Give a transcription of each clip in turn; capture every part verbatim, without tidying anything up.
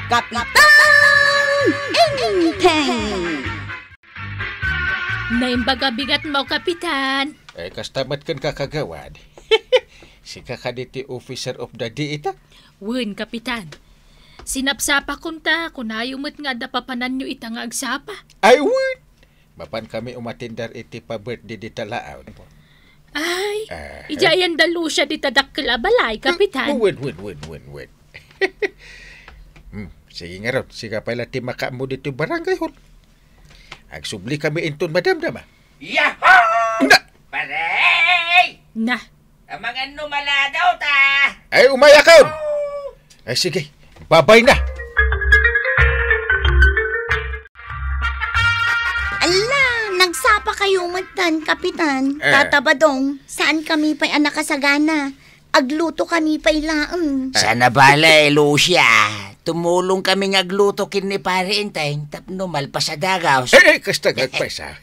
Kapitan Enteng! Naimbag a bigatmo, Kapitan. Eh, kasta met kenka, Kagawad. Sika kadi ti officer of the day ita? Wen, Kapitan. Sinapsapakon ta, kunayo met nga adda papananyo ita nga agsapa. Ay, wen! Mapan kami umatindar iti pa-birthday dita Laod. Ay, Ah, idiay ayan da Lucia dita dakkel a balay, Kapitan. Wen, wen, wen, wen, wen. Hmm, sige ngarud, sika pay la ti makaammo ditoy barangay hall. Agsubli kami inton madamdama. Yahoo! Na! Pare! Na. Amangan no maladaw ta! Ay, umayakon! Ay, sige. Babay na! Ala, nagsapa kayo metten, Kapitan. Eh. Tata Badong, saan kami pay a nakasagana? Agluto kami pay laeng. Sana bale, Lucia. Tumulong kami nga agluto ken ni Pare Enteng tapno malpas a dagaw. Eh, eh, kasta nga agpaysa.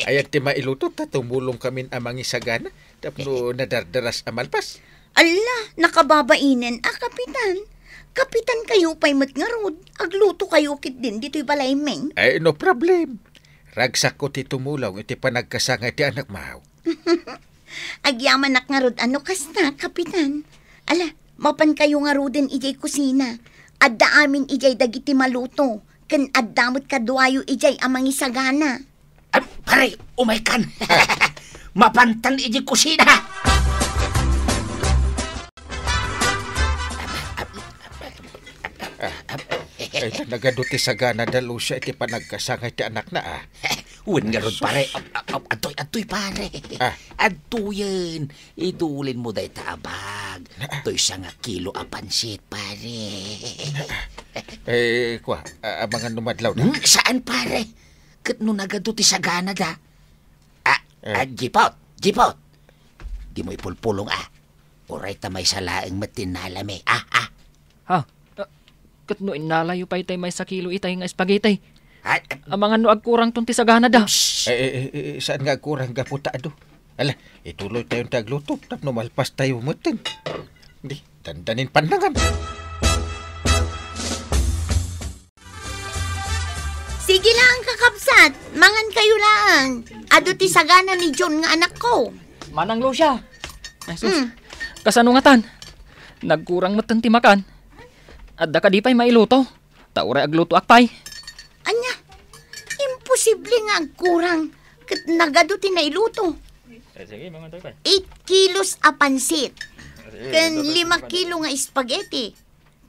Ayan ti mailuto ta tumulong kami a mangisagana tapno nadardaras a malpas. Alla, nakababainen a, Kapitan. Kapitan kayo pay met ngarud. Agluto kayo ketdin ditoy balaymi. Eh, no problem. Ragsakko ti tumulong iti panagkasangay ti anakmo. Agyamanak ngarud a no kasta, Kapitan. Ala, mapan kayo ngaruden idiay kusina. Adda amin idiay dagiti maluto, ken adda met kaduayo idiay a mangisagana. Am, pare, umaykan. Mapantan idiay kusina. Ay, ta nagadu ti sagana da Lucia iti panagkasangay ti anakna, ah. Wen ngarud, pare. Ap-, ap-, ap-, adtoy, adtoy, pare. Ah. Adtoyen. Idulinmo dayta a bag. Ah. Toy sanga kilo a pansit, pare. Eh, kwa, a-, amangan no madlaw na. Hmm, saan, pare? Ket no nagadu ti sagana da. Ah, Eh. ah, Jipot, Jipot. Dimo ipulpulong, ah. Uray ta maysa laeng met ti innalami. Ah, ah. Ha? Ah, ket no innalayo pay tay maysa kilo itay nga spaghetti? Ah, ah. Amangan no agkurangton ti sagana da. Shh. Eh, eh, eh, eh, saan nga agkurang gapu ta adu? Ala, ituloy tayon ti agluto tapno malpas tayo metten. Di, dandanin pannangan. Sige lang, kakabsat. Mangan kayo lang. Adu ti sagana ni John nga anakko. Manang Lucia. Ay, sus. Mm. Kasano ngatan? Nagkurang metten ti makan. Adda kadi pay mailuto? Ta uray aglutoak pay. Ania? Imposible nga agkurang. Ket nagadu ti nailuto. Eh, sige, mangan tayo pay. Eight kilos a pansit. Eh, sige, ken mangan tayo, lima mangan tayo. Kilo nga spaghetti.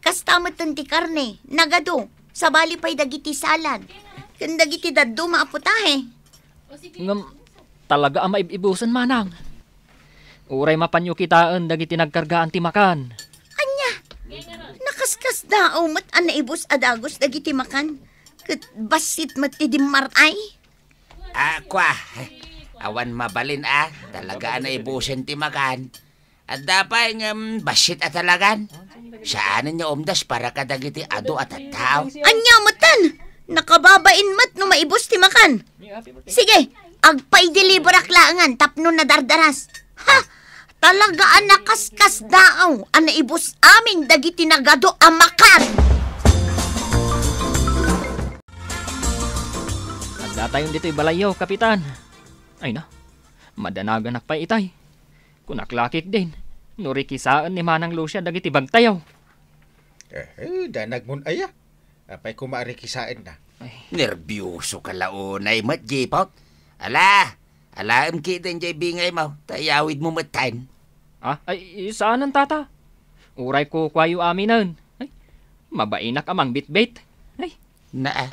Kasta metten ti karne, nagadu, sabali pay dagiti salad, ken dagiti dadduma a putahe. Ngem, talaga a maib-ibusen, manang. Uray mapanyo kitaen dagiti nagkargaan ti makan. Ania? Nakaskasdaaw met a naibus a dagus dagiti makan, ket bassit met ti dimmaray. Ah, kwa, awan mabalin a, talaga a naibusen ti makan. Adda pay ngem bassit a talagan. Saanen nga umdas para kadagiti adu a tattao. Ania metten? Nakababain met no maibus ti makan. Sige, agpaideliverak laengan tapno nadardaras. Ha! Talaga a nakaskasdaaw a naibus amin dagiti nagadu a makan. Adda tayon ditoy balayyo, Kapitan. Ay na, madanaganak pay itay. Kunak lakik din, no rikisaen ni Manang Lucia dagiti bagtayo. Eh, eh, danagmon aya. Apay koma a rikisaenna? Ay. Nerbioso ka la unay met, Jipot. Ala, alaem kiden jay bingaymo, ta iyawidmo metten. Ah, ay, saanen, tata. Uray kukuayo aminen. Ay, mabainak a mangbitbit. Ay. Naa,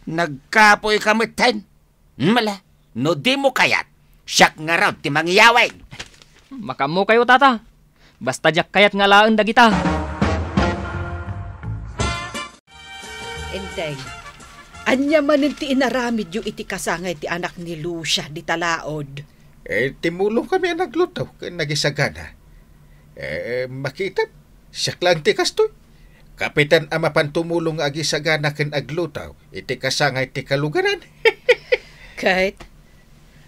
nagkapoy ka metten. Hmm, ala, no dimo kayat, siak ngarud ti mangiyawid. Makaammo kayo, tata. Basta diak kayat nga alaen dagita. Enteng, ania manen ti inaramidyo iti kasangay ti anak ni Lucia dita Laod? Eh, timmulong kami a nagluto ken nagisagana. Eh, makitam, siak laeng ti kastoy. Kapitan a mapan tumulong nga agisagana ken agluto iti kasangay ti kalugaran. Ket,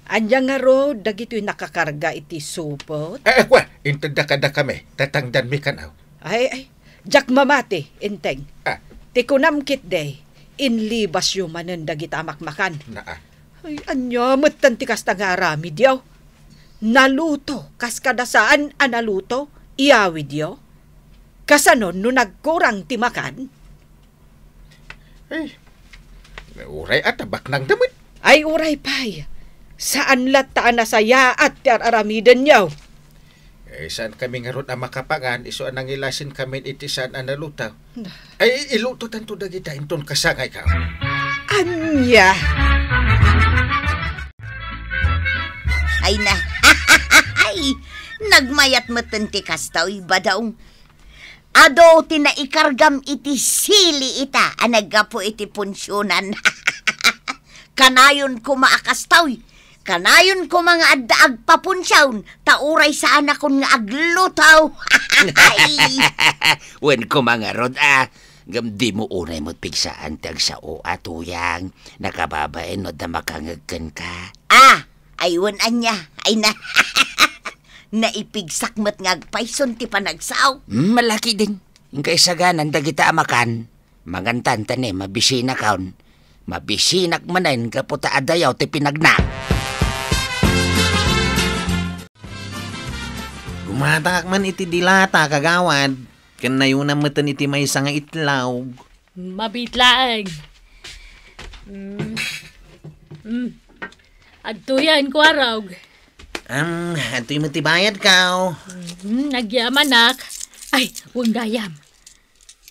ania ngarud dagitoy nakakarga iti supot? Eh, kwa, intedda kadakami, tatangdanmi kan-aw. Ay, ay, diak mamati, Enteng. Ah. Ti kunam ketdi, inlibasyo manen dagita a makmakan. Naa. Ay, ania metten ti kasta nga aramidyo? Naluto, kas kada saan a naluto, iyawidyo? Kasano no nagkurang ti makan? Ay, uray a tabaknangda met. Ay, uray pay. Saan latta a nasayaat ti ar-aramidenyo. Eh, saan kami ngarud a makapangan, isu a nangilasin kami iti saan a naluto. Ay, iluto tanto dagita inton kasangayka. Ania? Ay na. Ay, nagmayat metten ti kastoy, Badong. Adu ti naikargam iti sili ita a naggapu iti punsionan. Kanayon koma a kastoy. Kanayon koma nga adda agpapunsion, ta uray saanakon nga agluto. Ay. Wen koma ngarud, a. Ngem dimo unay met pigsaan ti agsao a tuyang. Nakababain no adda makangeg kenka. A, ay wen ania, ay na. Naipigsak met nga agpayson ti panagsao. Hmm, malaki din. Inka isaganan dagita a makan. Mangantan ta ne, mabisinakon. Mabisinak manen gapu ta adayaw ti pinagna. Gumatangak man iti dilata, kagawad. Ken nayuna metten iti maysa nga itlog. Mabiit laeng. Mm. Mm. Adtoyen, Kuarog. Am, adtoy met ti bayadko. Mm, agyamanak. Ay, wen gayam.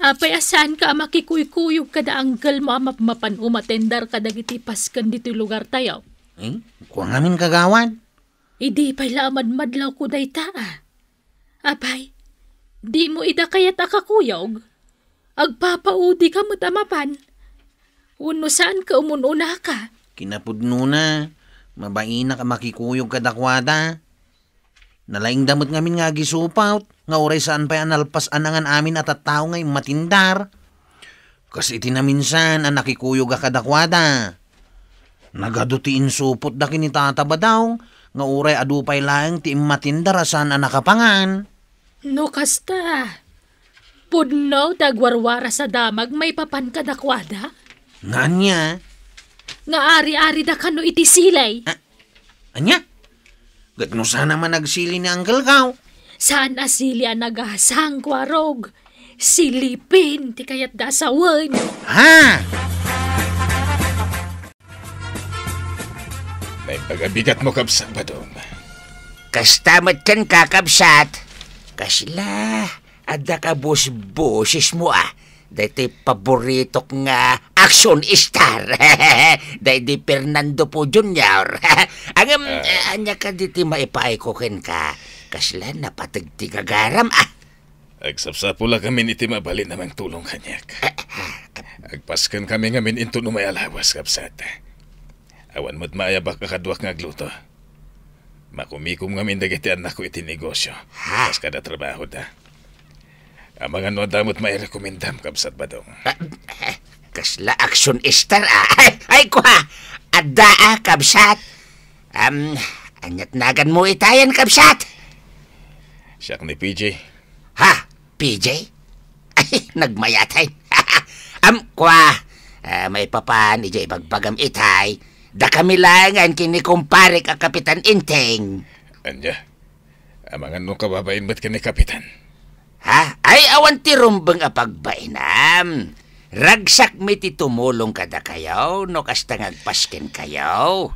Apay a saanka a makikuykuyog kada angkelmo a mapmapan umatendar kadagiti pasken ditoy lugartayo? Eh, kua ngamin, kagawad. Idi pay la a madmadlawko dayta, a. Apay, dimo ida kayat a kakuyog? Agpapaudika met a mapan? Wenno saanka umun-unaka? Kinapudnona, mabainak a makikuyog kadakuada. Nalaingda met ngamin nga agisupot, nga uray saan pay a nalpas a nangan amin a tattao nga immatindar. Kas iti naminsan a nakikuyoga kadakuada. Nagadu ti insupotda ken ni Tata Badong nga uray adu pay laeng ti immatindar a saan a nakapangan. No kasta, pudno ti agwarwaras a damag maipapan kadakuada? Nga ania? Nga ari-arida kano iti sili. Ah, ania? Ket no saan a managsili ni Uncle Kao? Saan a sili a nagasang, Kuarog. Silipin ti kayatda a sawen. Ha? Naimbag a bigatmo, Kabsat Badong. Kasta met kenka, Kabsat. Kasla, adda ka bosbosesmo, a. Daytoy paboritok nga action star. Daydi Fernando Poe Junior. Ngem, ah, eh, ania kadi ti maipaayko kenka? Kasla napateg ti gagaram, a. Agsapsapulak ngamin iti mabalin a mangtulong kaniak. Agpasken kami ngamin inton umay a lawas, kabsat. Awan met maayabak a kaduak nga agluto. Makumikom ngamin dagiti annakko iti negosio. Ha? Kas kada trabahoda. Amangan no adda met mairekomendam, Kabsat Badong. Ah, eh, kasla action star, a. Ay, ay, kua. Adda, a, kabsat. Am, aniat naganmo itayen, kabsat? Siak ni P J. Ha? P J? Ay, nagmayat, ay. Am, kua, ah, maipapan, idiay ibagbagam itay, dakami laengen ken ni kumparek a Kapitan Enteng. Ania? Amangan no kababain met ken ni Kapitan. Ha? Ay, awan ti rumbeng a pagbainam. Ragsak mi ti tumulong kadakayo, no kasta nga agpaskenkayo.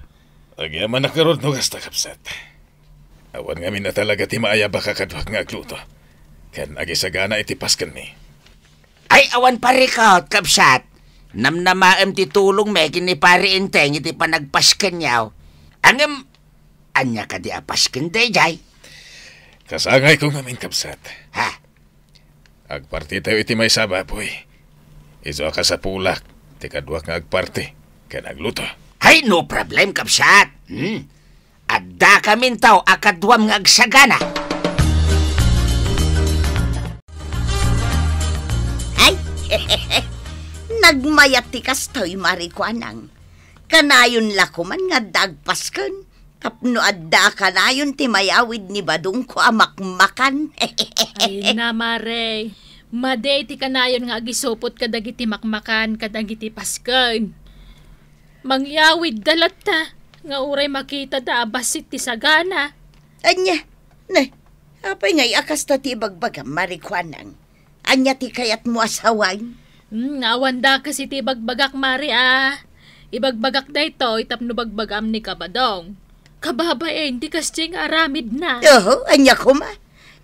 Agyamanak ngarud no kasta, kabsat. Awan ngamin a talaga ti maayabak a kaduak nga agluto ken agisagana iti paskenmi. Ay, awan parikot, kabsat. Namnamaem ti tulongmi ken ni Pari Enteng iti panagpaskenyo. Ngem, ania kadi a pasken daydiay? Kasangayko ngamin, kabsat. Ha? Agpartitayo iti maysa a baboy. Isu a kasapulak ti kaduak nga agparti ken agluto. Hay, no problem, kabsat. Hmm? Addakaminto a kaduam nga agsagana. Ay, nagmayat ti kastoy, Mari Kuanang. Kanayon la koman nga adda agpasken. Tapno adda kanayon ti mayawid ni Badongko a makmakan. Ay na, Mare. Madi ti kanayon nga agisupot kadagiti makmakan kadagiti pasken. Mangyawidda latta nga uray makitada a bassit ti sagana. Ania? Ne, apay ngay a kasta ti ibagbagam, Mari Kuanang? Ania ti kayatmo a sawen? Hmm, awan dakes iti ibagbagak, Mari, a. Ibagbagak daytoy tapno bagbagam ni Kabadong. Kababain ti kasdiay nga aramidna. Oho, ania koma?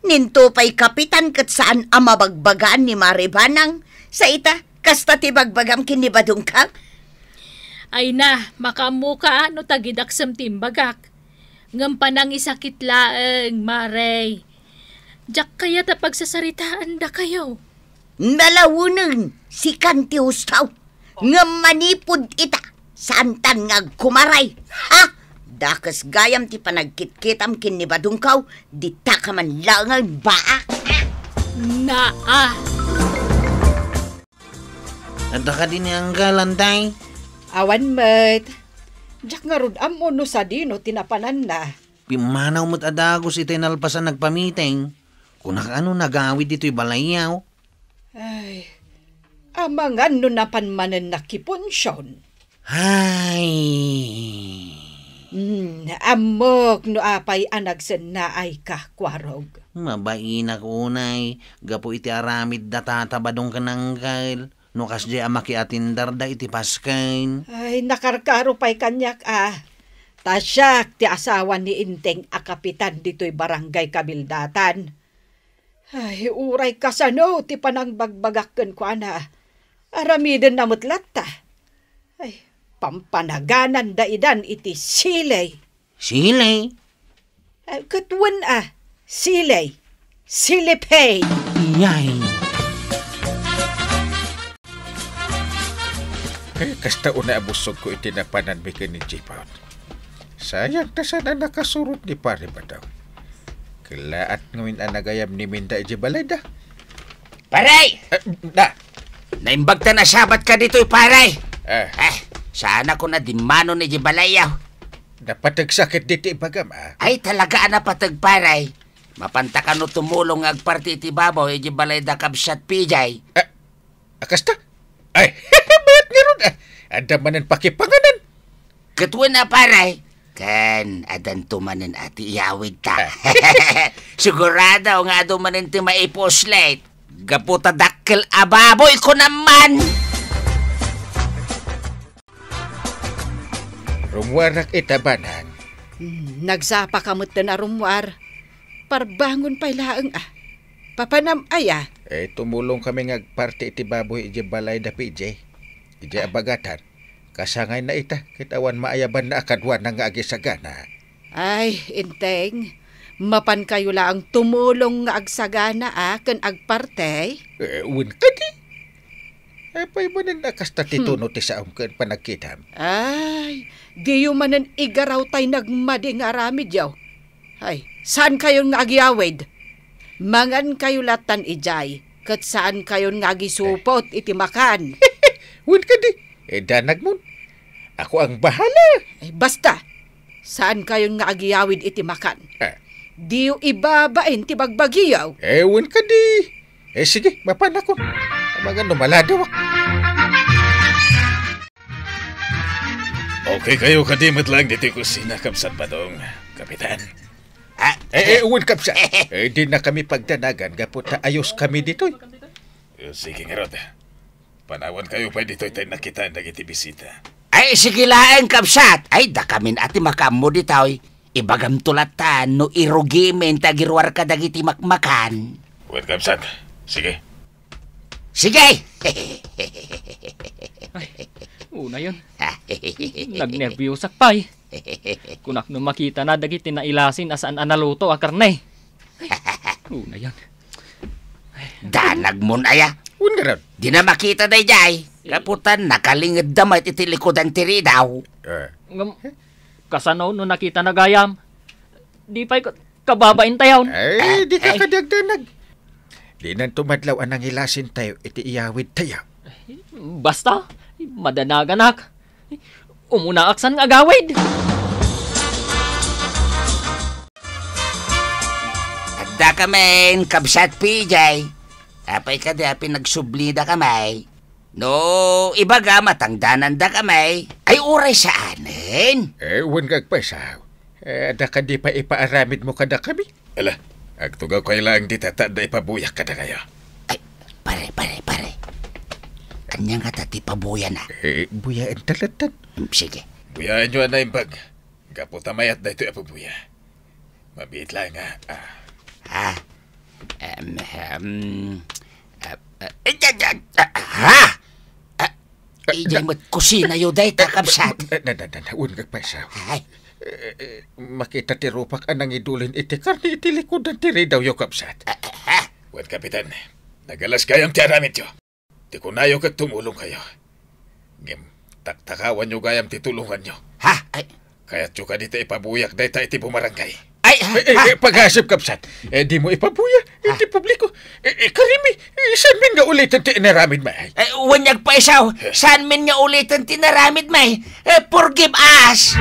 Ninto pay kapitan ket saan a mabagbagaan ni Mari Banang. Sa ita, kasta ti bagbagam ken ni Badongkaw? Ay na, makaammoka a no tagidaksem ti imbagak. Ngem panangisakit laeng, Mare. Diak kayat a pagsasaritaandakayo. Nalaweneng, sikan ti husto. Ngem manipud ita, saantan nga agkumaray. Ha? Dakes gayam ti panagkitkitam ken ni Badongkaw, dita ka man laengen, baa? Naa. Adda kadi ni Anggal, Anday? Awan met. Diak ngarud ammo no sadino ti napananna. Pimmanaw met a dagus itay nalpasan nagpamiting. Kunak a no nagawid ditoy balayyo. Ay, amangan no napan manen nakipunsion. Hay! Hmm, ammok no apay a nagsennaayka, Kuarog. Mabainak unay, gapu iti aramid da Tata Badong ken Angkel. No kasdiay a makiatindarda iti pasken. Ay, nakarkaro pay kaniak a. Ta siak ti asawa ni Inteng a kapitan ditoy barangay Kabildatan. Ay, uray kasano ti panangbagbagak kenkuana, aramidenna met latta. Ay, pampanagananda idan iti siley. Siley? Ah, ket wen a, siley. Silipey. Iyay. Eh, kasta unay a busogko iti napananmi ken ni Jipon. Sayang ta saan a nakasurot ni Pare Badong. Kellaat ngamin a nagayam ni Minda iti balayda. Pare! Eh, da! Naimbag ta nasabat ka ditoy, pare. Eh. Eh, saan ako na dimmano ni di balayaw. Napateg sakit diti ibagam, ah. Ay, talaga a napateg, pare. Mapanta kano tumulong nga agparti iti babaw iti balay da kabsat P J. Eh, akasta? Ay, mayat ngarud, ah. Adda manen pakipanganan. Ket wen a, pare, ken addanto manen a ti iyawidta. Sigurado nga adu manen ti maipuslit. Gapu ta dakkel a baboy ko naman. Rummuarak ita, Banang. Hmm, nagsapa ka metten a rummuar. Parbangon pay laeng a. Papanam aya? Eh, tumulong kami nga agparti iti baboy iti balay da P J. Iti abagatan. Kasangayna ita, ket awan maayabanna a kaduana nga agisagana. Ay, Inteng, mapankayo laeng tumulong nga agsagana a ken agparti? Eh, wen kadi? Apay manen a kasta ti Hmm. tuno ti saom ken panagkitam? Ay, diyo manen igaraw tay nagmadi nga aramidyo. Ay, saankayon nga agyawid? Mangankayo lattan idiay, ket saankayon nga agisupot iti makan. Wen kadi, eh, danagmon. Ako ang bahala. Ay, basta, saankayon nga agyawid iti makan. Ah. Diyo ibabain ti bagbagiyo. Eh, wen kadi. Eh, sige, mapan ako. Amangan no maladawak. Okay kayo kadi met laeng ditoy kusina, Kabsat Badong, Kapitan? Ah, Eh, eh, wen, Kabsat. Eh, di na kami pagdanagan gapu ta ayos kami ditoy. Eh, sige ngarud. Panawan kayo pay ditoy tay nakitaan dagiti bisita. Ay, sige laeng, Kabsat. Ay, dakamin a ti makaammo ditoy. Ibagamto latta no irugimin ti agiruar kadagiti makmakan. Wen, Kabsat. Sige. Sige! Ay, unayon. Nagnerbiusak pay. Kunak no makitana dagiti nailasin a saan a naluto a karne. Unayon. Danagmon aya. Wen ngarud. Di na makita daydiay. Gapu ta nakalingedda met iti likudan ti ridaw. Eh. Ngem, kasano no nakitana gayam? Di pay ka-, kababain tayon. Ay, di ka Ay. kadi agdanag. Dinanto madlaw a nangilasin tayo iti iyawid tayo. Basta, madanaganak. Umunaak san nga agawid. Adda kamin, Kabsat P J. Apay kadi a pinagsublidakami? No ibaga, matangdanandakami. Ay, uray saanen. Eh, wen nga agpaisaw. Eh, adda kadi pay ipaaramidmo kadakami? Ala, agtugawkay laeng dita ta adda ipabuyak kadakayo. Ay, pare, pare, pare. Ania ngata ti pabuyana? Eh, buyaen ta latta. Hmm, sige. Buyaenyo a naimbag. Gapu ta mayat daytoy a pabuya. Mabiit laeng nga, ah. Ah. Em, em, ah, ah, eh, ah, ah, ah, ha? Ah, eh, idiay met kusinayo dayta, kabsat. Eh, na, na, na, na, wen nga agpaisaw. Ay. Eh, eh, makita ti rupak a nangidulin iti karne iti likudan ti ridawyo, kabsat. Ah, ah, ah. Wen, Kapitan, nagalas gayam ti aramidyo. Ti kunayo ket tumulongkayo. Ngem, taktakawanyo gayam ti tulonganyo. Ha? Ay. Kayatyo kadi ta ipabuyak dayta iti bumarangay? Ay, ha? Eh, eh, ha? Eh, pagasep, kabsat. Eh, dimo ipabuya iti publiko. Eh, eh, karimi, eh, saanmin nga uliten ti inaramidmi? Eh, wen nga agpaisaw, eh, saanmin nga uliten ti inaramidmi? Eh, forgive us!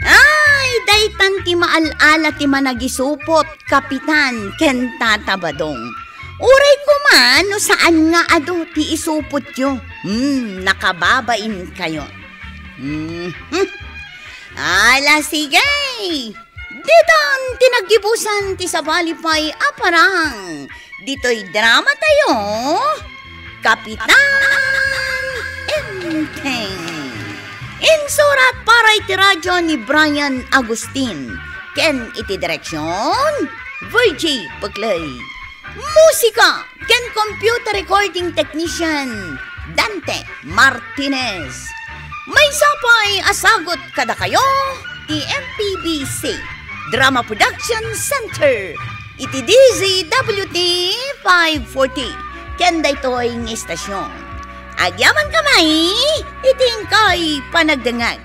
Ay, daytan ti maal-ala ti managisupot, Kapitan ken Tata Badong. Uray koma no saan nga adu ti isupotyo. Hmm, nakababainkayo. Hmm, hmm. Ala, sige. Ditan ti naggibusan ti sabali pay a parang. Ditoy dramatayo, Kapitan Enteng. Insurat para iti radio ni Brian Agustin, ken iti direksion, Virgie Peclay. Musika ken computer recording technician, Dante Martinez. Maysa pay a sagut kadakayo ti M P B C Drama Production Center iti D Z W T five forty ken daytoy nga istasyon. Agyamankami iti inkay panagdengngeg.